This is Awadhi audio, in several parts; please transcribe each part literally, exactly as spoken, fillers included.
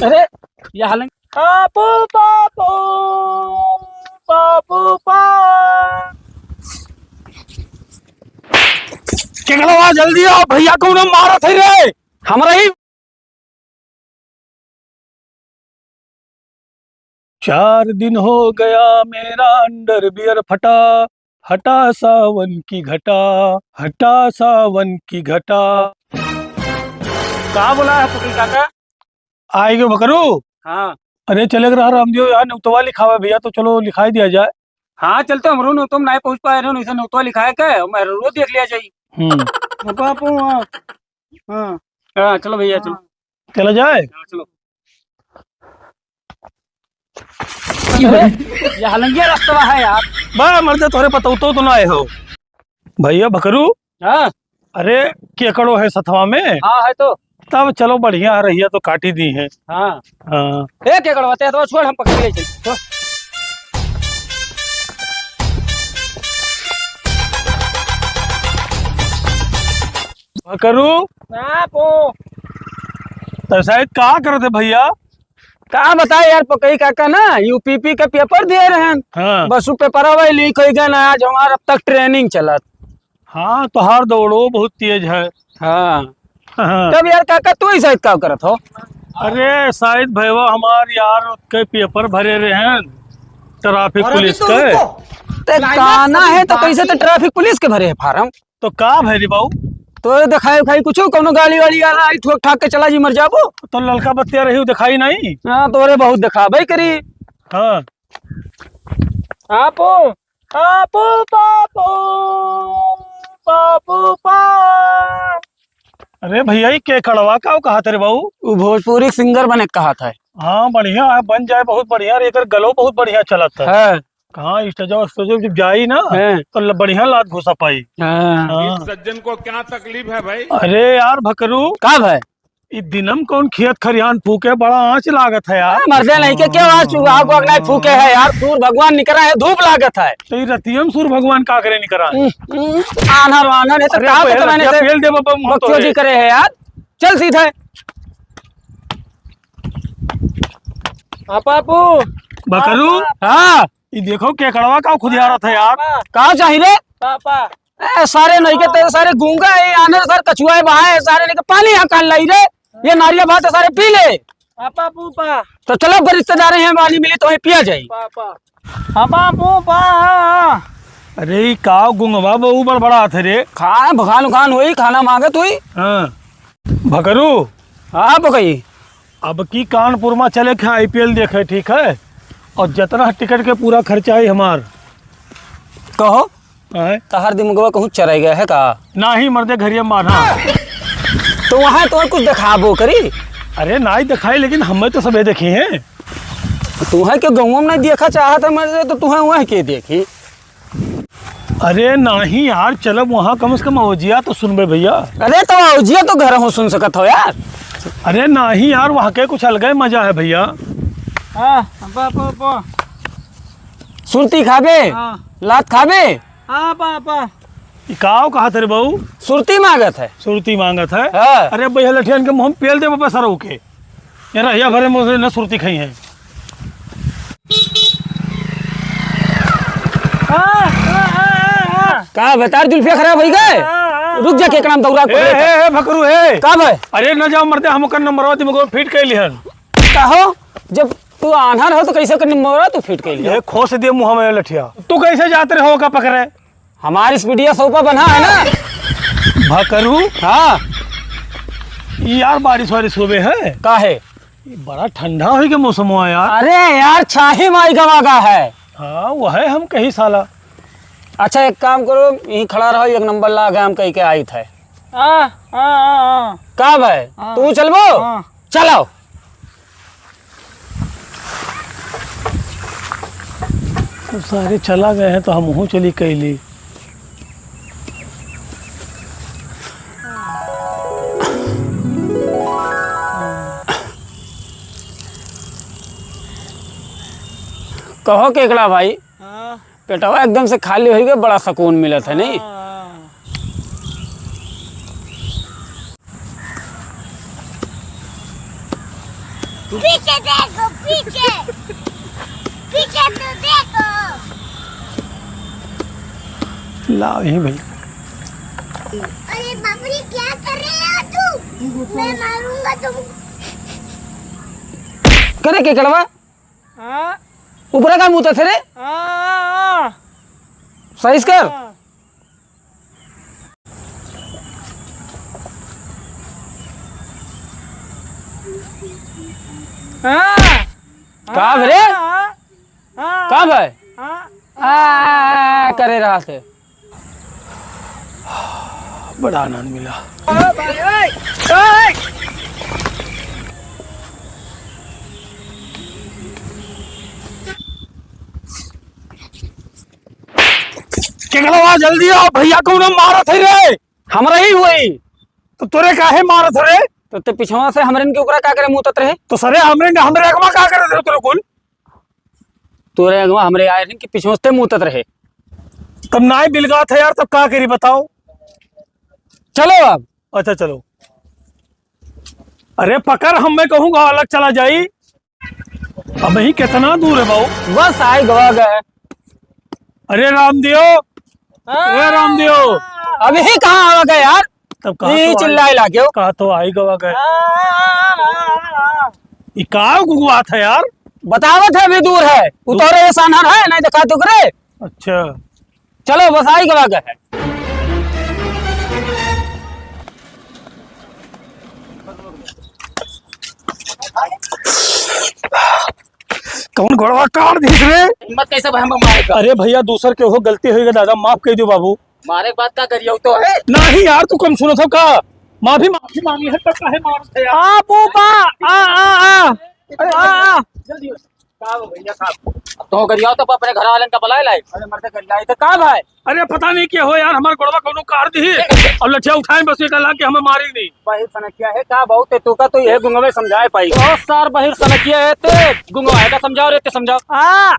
अरे, ये हालंग-, बाबू, बाबू, बाबू, बा-, केकड़वा, जल्दी आओ, भइया कउनो मारत है रे। हमरा ही चार दिन हो गया मेरा अंडरवियर फटा, हटा सावन की घटा, हटा सावन की घटा। का बोला है फुकरी काका? आइ गयो भकरू? हाँ। अरे चले के रहा रामदेव, यहाँ नेउतवा लिखावा भइया, तो चलो लिखाइ दिया जाए। हाँ, चलते हमरो नेउतवा नाहीं पहुँच पाए रहे, वैसे नेउतवा लिखाए के, मैं रोज देख लिया जाई। हम्म। बापू, हाँ। हाँ। हाँ, चलो भइया, चलो। हाँ। चला जाए? हाँ, चलो। अरे, ये हलंगिया रस्तवा है यार। बा, मर्दे, तोहरे पतौतो तो ना आए हो। भइया भकरू? हाँ। अरे, केकड़ो है सथवा में? हाँ, है तो। तब चलो, बढ़िया है, रहिया तो काटी दी है। हाँ। हाँ। ए, केकड़वा, ते तो छोड़, हम पकड़ ले चल। छोड़। भकरू? हाँ, पो। तो शायद का करत है भइया? का बताए यार, पकई काका ना यूपीपी का पेपर दिए रहन। हाँ। बस उ पेपरवा लीक होइ गया ना, आज हमार अब तक ट्रेनिंग चलत। हाँ, तोहार दौड़ो बहुत तेज है। हाँ। हाँ। तब यार काका, तू ही शायद का करत हो? अरे शायद भइया, हमार यार के पेपर भरे रहन ट्रैफिक पुलिस के। ते काना है तो कैसे तो ट्रैफिक पुलिस के भरे है फार्म? तो का भय रे बाऊ? तो देखाई उखाई कुछ, कौनो गाड़ी वाड़ी वाला आई ठोक ठाक के चला जी, मर जाबो। तो ललका बत्तिया रही, उ देखाई नहीं? हाँ, तोरे बहुत देखाबे करी। हाँ। आपो, आपो, बापो, बापो, बा। अरे भइया, ई केकड़वा का कहत रे बाऊ? उ भोजपुरी सिंगर बने कहत है। हाँ, बढ़िया है, बन जाए, बहुत बढ़िया। अरे एकर गलो बहुत बढ़िया चलत है। हाँ। कहाँ स्टेजवा, स्टेजवा जब जाई ना, हाँ। तो ल-, बढ़िया लात घुसा पाई। हाँ। हाँ। इस सज्जन को क्या तकलीफ है भाई? अरे यार भकरू। का भाई? ई दिनम कौन खेत खरिहान फूके, बड़ा आँच लागत है यार। हाँ, मर्दे नहीं के क्या आँच, आग वाग नहीं फूके है यार, सूर भगवान निकरा है, धूप लागत है। तो ई रतियम सूर भगवान का करे निकरा है? हम्म, हम्म, आन्हर वान्हर है तो अरे का पहले पता मैंने रतिया से पेल दे बाबा मुँह बकचोदी तोरे। करे है यार। चल सीधे। हाँ, पापू। बकरू? हाँ। ई देखो, केकड़वा का खुदियारत है यार। पापा। का चाही रे? पापा। ए, सारे नहीं के तेरे सारे गूंगा है, आने सारे कछुआ है, बहा है, सारे लेके पानी यहाँ काल लाई रे। ये नारिया भात है, सारे पी ले। पापा, पूपा। तो चलो, फिर रिश्तेदार हैं, पानी मिली तो वहीं पिया जाए। पापा। पापा, पूपा। अरे, ई का गुंगवा बहू बड़बड़ात है रे? खाना भखान उखान हुई, खाना मांगत हुई। हाँ। भकरू। हाँ, पकई। अब की कानपुर में चले के आईपीएल देखे, ठीक है? और जितना टिकट के पूरा खर्चा है हमार। कहो, हैं? तहार दिमगवा कहूँ चराई गया है का? नाही मर्दे, घरिया माना। तो वहाँ तो कुछ दिखाबो करी। अरे नाही दिखाई, लेकिन हमें तो सबे देखी हैं। तुम्हें के गाँव में नहीं देखा चाहत है मर्दे, तो तुम्हें वहाँ के देखी? अरे नाही यार, चलब वहाँ, कम से कम अवजिया तो सुनबे भइया। अरे तो अवजिया तो घर हो सुन सकत हो यार। अरे नाही यार, वहाँ के कुछ अलगे मजा है भइया। हाँ, अब्बा, अब्बा, अब्बा। सुरती खाबे? हाँ। लात खाबे? हाँ, अब्बा, अब्बा। ई काव कहत रे बहू? सुरती मांगत है। सुरती मांगत है? हाँ। अरे भइया, लठियन के मुँह में पेल दे बाबा सरऊ के। ये रहिया भरे में से न सुरती खाई है। का बतार जुल्फिया खराब होई गए? रुक जा, केकड़ा में दौरा ए, पकड़े। ए, ए, भकरू, ए। का भाई? अरे न जाओ मर्दे, हम ओकर नंबरवा दिमाग में फिट कर लिहन। का हो? जब तू आन्हर हो तो कैसे कर नंबरवा तू फिट कर लिया? ये खोस दे मुँह में लठिया। तू कैसे जात रहे हो का पकड़े? हमारी स्पीडिया सौपा बना है ना। भकरू? हाँ। ई यार बारिश वारिश होवे है? का है? ई बड़ा ठंडा होई के मौसम हुआ यार। अरे यार, छाही माई गवा गा है। हाँ, वह हम कही साला। अच्छा, एक काम करो, यहीं खड़ा रहो, एक नंबर ला के हम कही के आई थे। हाँ, हाँ, हाँ, हाँ। का भाई? हाँ। तू चलबो? हाँ। चलाओ। तो सारे चला गए हैं तो हमहूँ चली कैली। कहो केकड़ा भाई, हाँ। पेटवा एकदम से खाली होई गए, बड़ा सुकून मिलत है, नहीं? हाँ, हाँ। पीछे देखो, पीछे, पीछे तो देखो। लाओ यहीं भैया। अरे बाप रे, क्या कर रहे हो तुम? मैं मारूंगा तुमको। करे के कड़वा? हाँ? ऊपरा का मुँह थे रे? हाँ, हाँ, हाँ। सही से कर। हाँ। हाँ। का भरे? हाँ, हाँ, का भाई? हाँ। आ, करे रहा थे। बड़ा आनंद मिला। केकड़वा, जल्दी आओ, भैया कौनो मारत है रे। हमरा ही हुई। तो तोरे काहे मारत है रे? तो ते पिछवा से हमरे इनके ऊपरा का करे मुतत रहे? तो सरे हमरे, हमरे अगवा का करे रहे तोरे कुल? तोरे अगवा हमरे आए रहे कि पिछवा से ते मुतत रहे। तब नाई बिलगात है यार, तब का करी बताओ? चलो अब। अच्छा चलो। अरे पकड़, हम मैं कहूँगा अलग चला जाई। अब ही कितना दूर है बाबू? बस आई गवा गए। अरे रामदेव, हाँ। ए रामदेव। अभी कहाँ आवा गए यार? तब कहा ये तो आई, चिल्लाए लागे हो। कहा तो आई गवा गए। हाँ। ये का गुगुआत है यार? बतावत है अभी दूर है। उतारे ये सानहर है, नहीं दिखा तुकरे। अच्छा। चलो, बस आई गवा गए है। कौन गोड़वा काट दिस रे? हिम्मत कैसे भाई हम मारे का? अरे भैया, दूसर के हो गलती होई गा दादा, माफ कर दियो बाबू। मारे के बाद का करियो तो है? नहीं यार, तू कम सुनो सब का? माफी, माफी मांगी है, तब काहे मारत है यार? आ, बूबा, आ, आ, आ। अरे, आ, आ। जल्दी हो। का हो भैया साहब? अब तो गरियाओ तो अपने घर वालन का बुलाए लाई। अरे मर्द गरियाई तो का भाई? अरे पता नहीं क्या हो यार, हमार गोड़वा कौनो काट दी। और लठिया उठाए बस ये कहला कि हमें मारी नहीं। बहिर सनकिया है का बहुत है, तू का तो ये गुंगवे समझाए पाई। बहुत सार बहिर सनकिया है ते, गुंगवा है का समझाओ रे ते समझाओ। आ,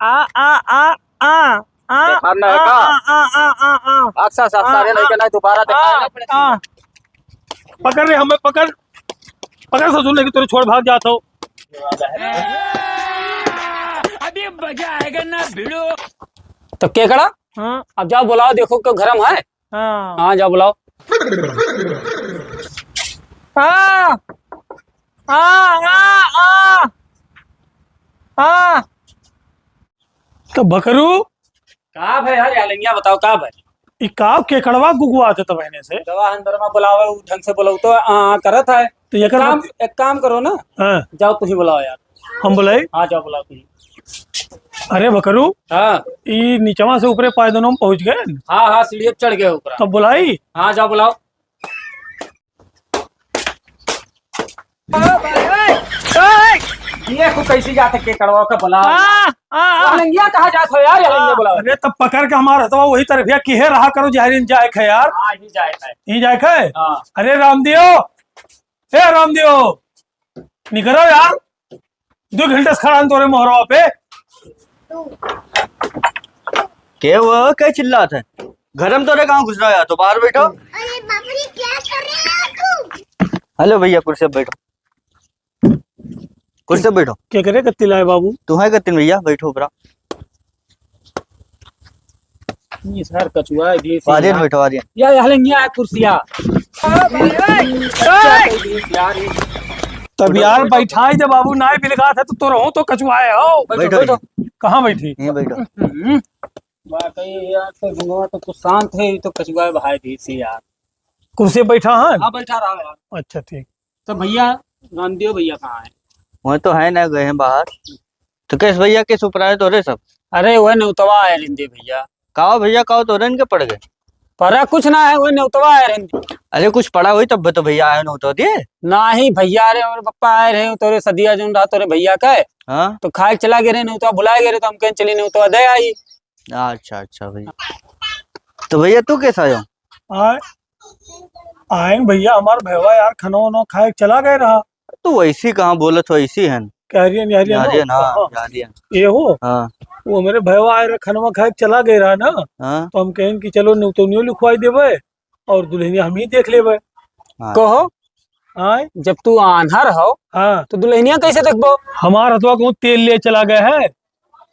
आ, आ, आ, आ, आ, देखा ना है का? आ, आ, आ, आ, आ। अच्छा, अच्छा, आ, सारे आ, लड़के ना दोबारा देखा आ, ना। आ। पकड़ रे, हमें पकड़, पकड़ ससुर, नहीं कि तोरे छोड़ भाग जात हो। अभी मजा आएगा ना भिड़ो। तो केकड़ा? हाँ। अब जाओ बुलाओ, देखो क्यों घर में है? हाँ। हाँ, जाओ बुलाओ। हाँ। हाँ, हाँ, हाँ। हाँ। तो बकरू, का भाई यार, या लंगिया बताओ का भाई? ई का केकड़वा गुगुआ थे तब एने से? दवा अंदर में बुलावे, उ ढंग से बोलऊ तो आ, आ करत है। तो एकर काम, बत- एक काम करो ना। हाँ। जाओ तुही बुलाओ यार। हम बुलाई? हाँ, जाओ बुलाओ तुही। अरे बकरू, हाँ। ई नीचवा से ऊपरे पायदानों में पहुँच गए? हाँ, हाँ, सीढ़ी पे चढ़ गए ऊपर। तब बुलाई? हाँ, जाओ बुलाओ। ये को कैसी जात है केकड़वा का बुला? आ, आ, आ। ये लंगिया कहाँ जात हो यार, ये लंगिया बुलाओ। अरे तब पकड़ के हमारा हथवा वही तरफिया किहे रहा करो, जहरीन जाए खे यार। हाँ, ही जाए खे। ही जाए खे? हाँ। अरे रामदेव, ए रामदेव, निकरो यार, दो घंटे से खड़ा हन तोरे मोहरवा पे। के वो, के चिल्लात है? घर में तोरे कहाँ घुस रहा है? तो बाहर बैठो। अरे बाप रे, क्या कर रहे हो तुम? हेलो भैया, कुर्सी पे बैठो, कुर्सी पे बैठो। के करे कत्ती लाए बाबू? तू है कत्तीन भैया, बैठो ऊपरा। ये सर कचुआ है, देसी आर्यन यार। बैठो, आर्यन। या, या, हले, यहाँ है कुर्सिया। अच्छा, ए! देसी यार, ये तब यार, बैठो। बैठाई दे बाबू, नाई बिलगात है तो, तो रहो तो कचुआ है, हो। बैठो, बैठो, बैठो। बैठो। कहाँ बैठी? यहीं बैठो। हम्म। वाकई यार, तो गुंगवा तो कुछ शांत है, ये तो कचुआ है भाई, देसी यार। कुर्सी बैठा है? हाँ, बैठा रहा यार। अच्छा, ठीक। तो भैया, रामदेव भैया कहाँ है? वह तो है ना, गए हैं बाहर। तो कैस भैया, किस ऊपर आए तो रे सब? अरे, वह नेउतवा आए रहन दे भैया। काओ भैया, काओ तो रन के पड़ गए? परा कुछ ना है, वह नेउतवा आए रहन दे। अरे, कुछ पड़ा हुई तब तो भैया आए नेउतवा दिए। नाही भैया, अरे, हमरे पप्पा आए रहे, तोरे सदिया जोन रहा तोरे भैया का है। हाँ। तो खाए चला गए रहे नेउतवा, भुलाए गए रहे, तो हम कहें चली नेउतवा दे आई। अच्छा, अच्छा भैया। तो भैया, तू कैसा आयो? आए, आए भैया, हमार भैया यार, खाना वाना खाए चला गए रहा। तू वैसी कहाँ बोलत हो, ऐसी है। कहरियन, यहरियन हो? यहरियन, हाँ, हाँ। यहरियन। ये हो? हाँ। वो मेरे भैया आए रहे, खानवा खाए के चला गए रहा ना, हाँ। तो हम कहें कि चलो नेउतनियो लिखवाई देवे और दुल्हनिया हम ही देख लेवे। हाँ। कहो, आय? जब तू आन्हर हो, हाँ। तो दुलहिनिया कैसे देखबो? हमार हथवा कहूँ तेल लिए चला गए है,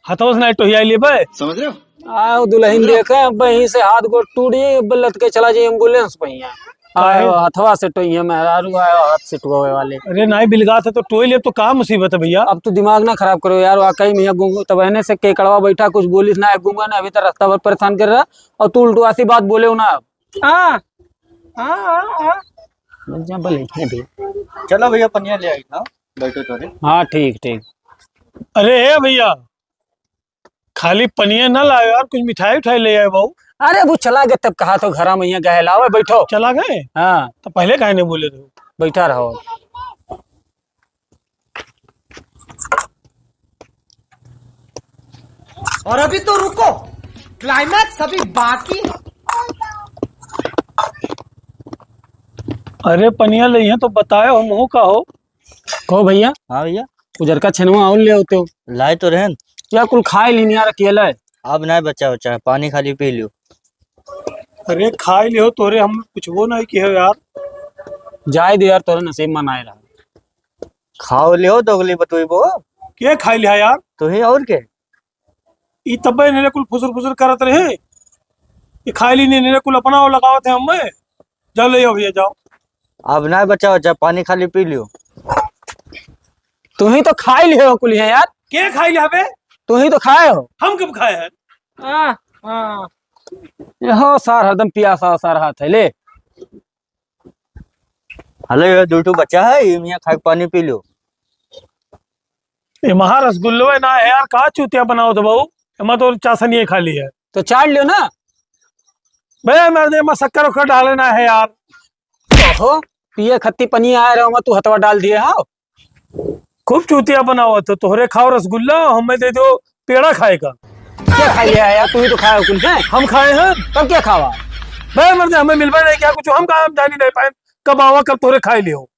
हथवा से नाहीं टोहिया लेबे। समझ रहे हो? आओ दुलहिन देखे, अब यहीं से हाथ गोड़ टूट जाई, अब लटके चला जाई ambulance पहिया। काहे? आयो, हथवा से टोइहे मेहरारू, आयो, हाथ से टोवे वाले। अरे नाहीं, बिलगात है तो टोई ले, अब तो का मुसीबत है भइया? अब तू दिमाग ना खराब करो यार, वाकई में यहाँ गूंगा, तब एने से केकड़वा बैठा, कुछ बोलिस ना, गूंगा ना, अभी तक रस्ता भर परेशान कर रहा, और तू उल्टू आसी बात बोले हो ना अब। हाँ, हाँ, हाँ, हाँ। बन जा, भले, है भी। चलो भइया, पनिया ले आई ना, बैठो थोड़े। हाँ, ठीक, ठीक। अरे ए भइया, खाली पनिया ना लाओ यार, कुछ मिठाई उठाई ले आए बाबू। अरे वो चला गए, तब कहा तो घरा में यहाँ गए लावे, बैठो। चला गए? हाँ। तो पहले काहे नहीं बोले थे? बैठा रहो। और अभी तो रुको, climax अभी बाकी है। अरे पनिया ले हैं तो बताए हो, मुँह का हो? कहो भइया। हाँ भइया। उजरका छेनवा और ले आते हो। लाए तो रहन। या कुल खाए लीन यार अकेला है। अब नाहीं बचा उचा, पानी खाली पी लियो। अरे खाए लियो तोरे, हम कुछ वो नाहीं किहे यार। जाए दे यार, तोरे नसीब में नाहीं रहा। खाओ लियो, दोगली बतुई बो। के खाए लिया यार? तू ही और के? ई तब्बे इन्हें कुल फुसुर फुसुर करत रहे। ई खाए ली नहीं, इन्हें कुल अपना वो लगावत है हमें। जाओ ले आओ भइया, जाओ। अब नाहीं बचा उचा, पानी खाली पी लियो। तू ही तो खाए लिहे हो कुल है यार। के खाए लिया बे? तू ही तो खाए हो। हम कब खाए हैं? हाँ, हाँ। ये हो सार, हरदम पियासा सार हाथ है, ले। हले, ये दू ठो बच्चा है, ये मियाँ खाए के पानी पी लो। ये महा रसगुल्लो है ना है यार, का चूतिया बनाओ तो बहू, एमा तो चासनिए खाली है। तो चाट लियो ना। बे मर्दे, एमा शक्कर उक्कर डाले ना है यार। ओहो, पिए खत्ती पनिया आए रहो, मैं तू हथवा डाल दिए हो। खूब चूतिया बनावत हो, तोहरे खाओ रसगुल्ला, हमें दे दो पेड़ा खाए का। क्या खाई लिया यार, तू ही तो खाए हो कुल, हैं? हम खाए हैं। तब क्या खावा? बे मर्दे, हमें मिलबे नहीं क्या कुछ, हम कहाँ, हम जानी नहीं पाए, कब आवा, कब तोहरे खाए लियो।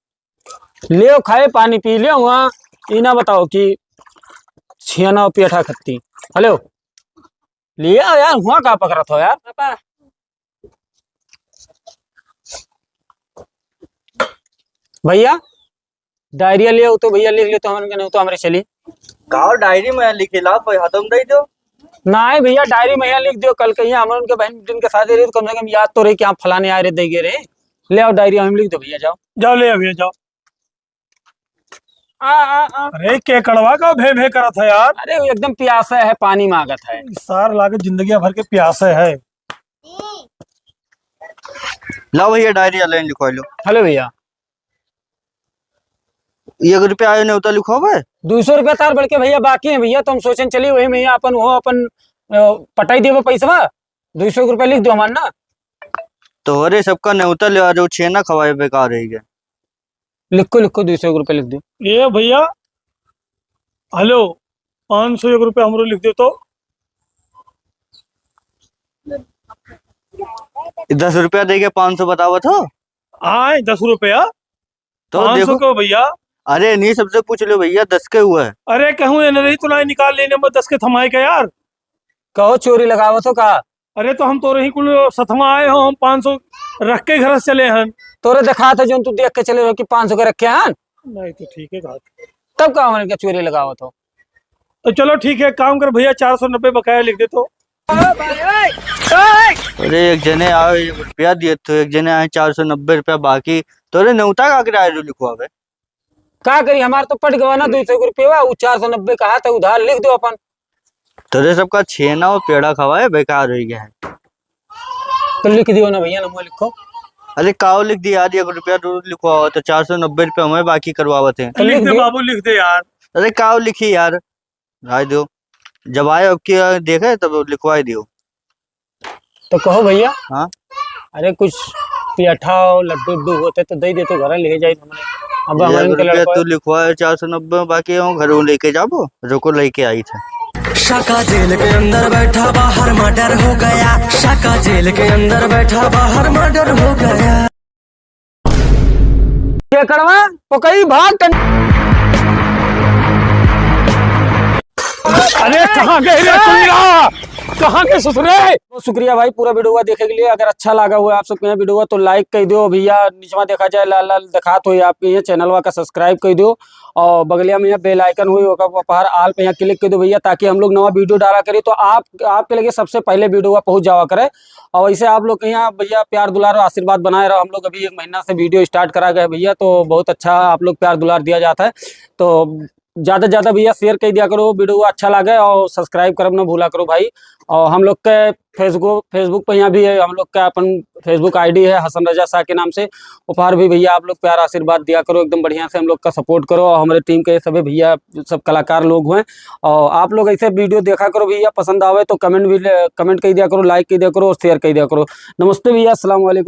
लियो खाए, पानी पी लियो, वहाँ ई ना बताओ कि छियाना और पेठा खत्ती। हेलो, लिया यार, हुआ का पकड़त हो यार? पापा। भइया, डायरिया ले आओ तो भइया, लिख ले तो हमन के, नहीं तो हमरे चली। का डायरी में लिखे ला, कोई हाथों में दे दो। नाहीं भइया, डायरी में यहाँ लिख दियो, कल कहिया हमन के बहन दिन के शादी रही तो कम से कम याद तो रही कि हाँ फलाने आए रहे, दे गए रहे। ले आओ डायरी, हम लिख दो भइया, जाओ। जाओ ले आओ भइया, जाओ। आ, आ, आ। अरे केकड़वा का भे भे करत है यार। अरे वो एकदम प्यासा है, पानी मांगत है। सार लागे जिंदगी भर के प्यासे है। लाओ भइया डायरी ले लिखवा लो। हेलो भइया। एक रुपया आयो नेवता लिखवावे? दू सौ रुपया तार बड़के भइया बाकी है भइया, तो हम सोचन चली वही में अपन वो अपन, अ, पटाई देबो पैसवा, दू सौ रुपया लिख दो हमार ना। तोहरे सबका नेवता ले, आज वो छेना खवाए बेकार रही गए। लिखो, लिखो, दू सौ रुपया लिख दो। ए भइया, हेलो, पाँच सौ एक रुपया हमरो लिख दे तो। दस रुपया दे के पाँच सौ बतावत हो? हाँ, दस रुपया। तो पाँच सौ देखो। को भइया। अरे नहीं, सबसे पूछ लो भइया, दस के हुआ है। अरे कहूँ ये नहीं तो ना निकाल लेने में दस के थमाए का यार। कहो चोरी लगावत हो का? अरे तो हम तोरे ही कुल सथवा आए हो, हम पाँच सौ रख के घर से चले हन। तोरे देखात है जोन तू देख के चले हो कि पाँच सौ के रखे हन। नहीं तो ठीक है बात। तब का हमन के चोरी लगावत हो? तो चलो ठीक है, काम कर भइया, चार सौ नब्बे बकाया लिख दे तो। अरे एक जने आए एक रुपया दिए तो एक जने आए चार सौ नब्बे रुपया बाकी। तोरे नेवता का किराया जो लिखवावे? का करी, हमार तो पट गवा ना दू सौ रुपया, उ चार सौ नब्बे कहा था, उधार लिख दो अपन। तोरे सबका छेना और पेड़ा खवाए बेकार हो गया है। तो लिख दियो ना भइया, नमो लिखो। अरे काओ लिख दी यार, एक रुपया तो लिखवाओ, तो चार सौ नब्बे रुपया हमें बाकी करवावत है। तो लिख लिख दे दे। बाबू, लिख दे यार। अरे काओ लिखी यार, राय दो, जब आए अब की देखे तब लिखवाई दियो। तो कहो भइया। हाँ? अरे कुछ पेठा और लड्डू उड्डू होते तो दे देते, घर ले जाए हमने। अब हमारे एक रुपया लड़का तू लिखवाए चार सौ नब्बे, बाकी हम घर लेके जाबो, रुको लेके आई थे। शाका जेल के अंदर बैठा बाहर मर्डर हो गया, शाका जेल के अंदर बैठा बाहर मर्डर हो गया। केकड़वा, पकई भाग टन- अरे कहाँ गए रे कुइया? कहाँ के ससुरे? बहुत शुक्रिया भाई पूरा वीडियो देखे के लिए। अगर अच्छा लगा हुआ आप सबके यहाँ वीडियो तो लाइक कर दो भैया, नीचवा देखा जाए लाल लाल दिखात हो आपके यहाँ, चैनलवा का सब्सक्राइब कर दो और बगलिया में यहाँ बेल आइकन हुई ओकर ऊपर आल पे यहाँ क्लिक कर दो भैया, ताकि हम लोग नवा वीडियो डाला करी तो आप आपके लगे सबसे पहले वीडियो पहुँच जावा करे। और वैसे आप लोग के यहाँ भैया प्यार दुलार और आशीर्वाद बनाए रहो। हम लोग अभी एक महीना से वीडियो स्टार्ट करा गए भैया, तो बहुत अच्छा आप लोग प्यार दुलार दिया जाता है। तो ज़्यादा से ज़्यादा भैया शेयर कर दिया करो, वीडियो अच्छा लगे और सब्सक्राइब करब ना भूला करो भाई। और हम लोग के फेसबुक फेसबुक पे यहाँ भी है, हम लोग का अपन फेसबुक आईडी है हसन रजा शाह के नाम से, उपहार भी भैया आप लोग प्यार आशीर्वाद दिया करो, एकदम बढ़िया से हम लोग का सपोर्ट करो और हमारे टीम के सभी भैया सब कलाकार लोग हुए। और आप लोग ऐसे वीडियो देखा करो भैया, पसंद आवे तो कमेंट भी कमेंट कर दिया करो, लाइक कर दिया करो और शेयर कर दिया करो। नमस्ते भैया, अस्सलाम वालेकुम।